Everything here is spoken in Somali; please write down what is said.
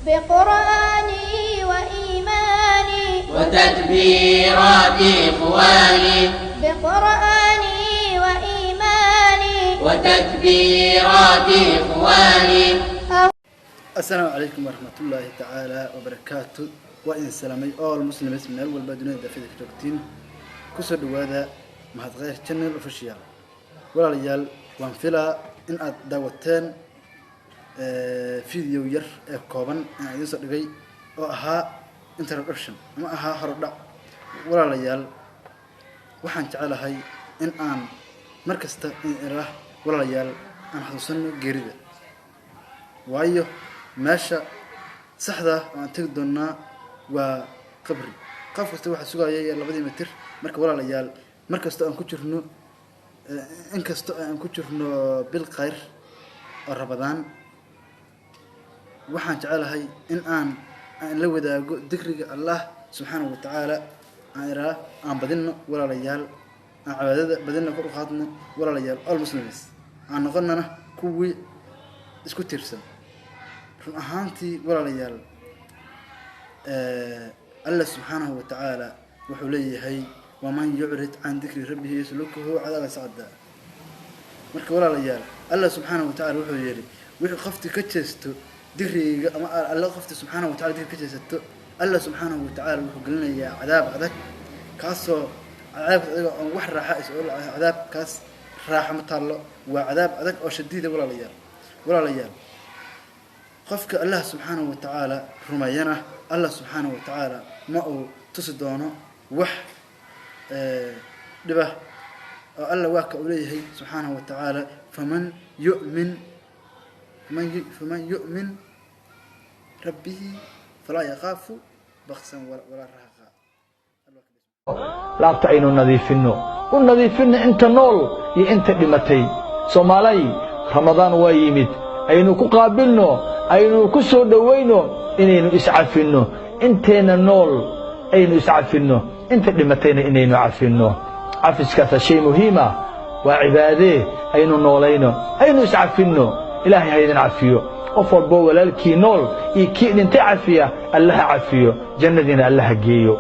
بقرآني وإيماني وتكبيرات إخواني، بقرآني وإيماني وتكبيرات إخواني. Asalaamu calaykum waraxmatullaahi tacaala wabarakaatu. Waa idin salaamay all Muslims meel walba dunida daafida ka joogtiin. Kusoo dhawaada Mahad Kheyr Channel Official. Walaalayaal, waan filaa in aad daawateen video yar ee kooban aan idiin soo dhigay oo ahaa introduction ama ahaa horudhac. Walaalayaal, waxaan jecelahay in aan mar kasta in iraa, walaalayaal, aan xasuusano geerida, waayo meesha saxda oo aan tegi doonaa waa qabri. Qof kasta waxaa sugaya 2dii mitir. Marka walaalayaal, mar kasta aan ku jirno, inkasta aan ku jirno bil khayr oo Ramadaan, waxaan jecelahay in aan la wadaago dikriga Allah subxaanahu wa tacaala. Aan iraa aan badinno, walaalayaal, aan cibaadada badinno, kor u qaadno. Walaalayaal, all Muslims, aan noqonana kuwii isku tiirsan run ahaantii. Walaalayaal, Allah subxaanahu wa tacaala wuxuu leeyahay: "Waman yucrid can dikri rabbihi yaslukuhu cadaaban sacada." Marka walaalayaal, Allah subxaanahu wa tacala wuxuu yihi: wixii qofti ka jeesto dikrigayga ama Alla qofti subxaanahu wa tacala dikri ka jeesato, Allah subxaanahu wa tacaala wuxuu gelinayaa cadaab adag, kaasoo cadaabkaas adiga oon wax raaxa is cadaabkaas raaxa ma taallo, waa cadaab adag oo shadiida. Walaalayaal, walaalayaal, qofka Allah subxaanahu wa tacaala rumeeyana, Allah subxaanahu wa tacaala ma uu tusi doono wax dhibah, oo Alla waa ka uu leeyahay subxaanahu wa tacaala: "Faman yu'min rabbihi falaa yakhaafu baksan walaa rahaqa." Laabta aynu nadiifinno, u nadiifinno inta nool iyo inta dhimatay. Soomaalay, Ramadaan waa yimid, aynu ku qaabilno, aynu ku soo dhowayno inaynu iscafinno. Inteenna nool aynu iscafinno, inta dhimatayna inaynu cafinno. Cafiskaasa shay muhiima, waa cibaadee. Aynu noolayno, aynu iscafinno. Ilaahay ha idin cafiyo. Qof walboo walaalkii nool iyo kii dhintay cafiya, Allaha cafiyo, jannadiina Allaha geeyo.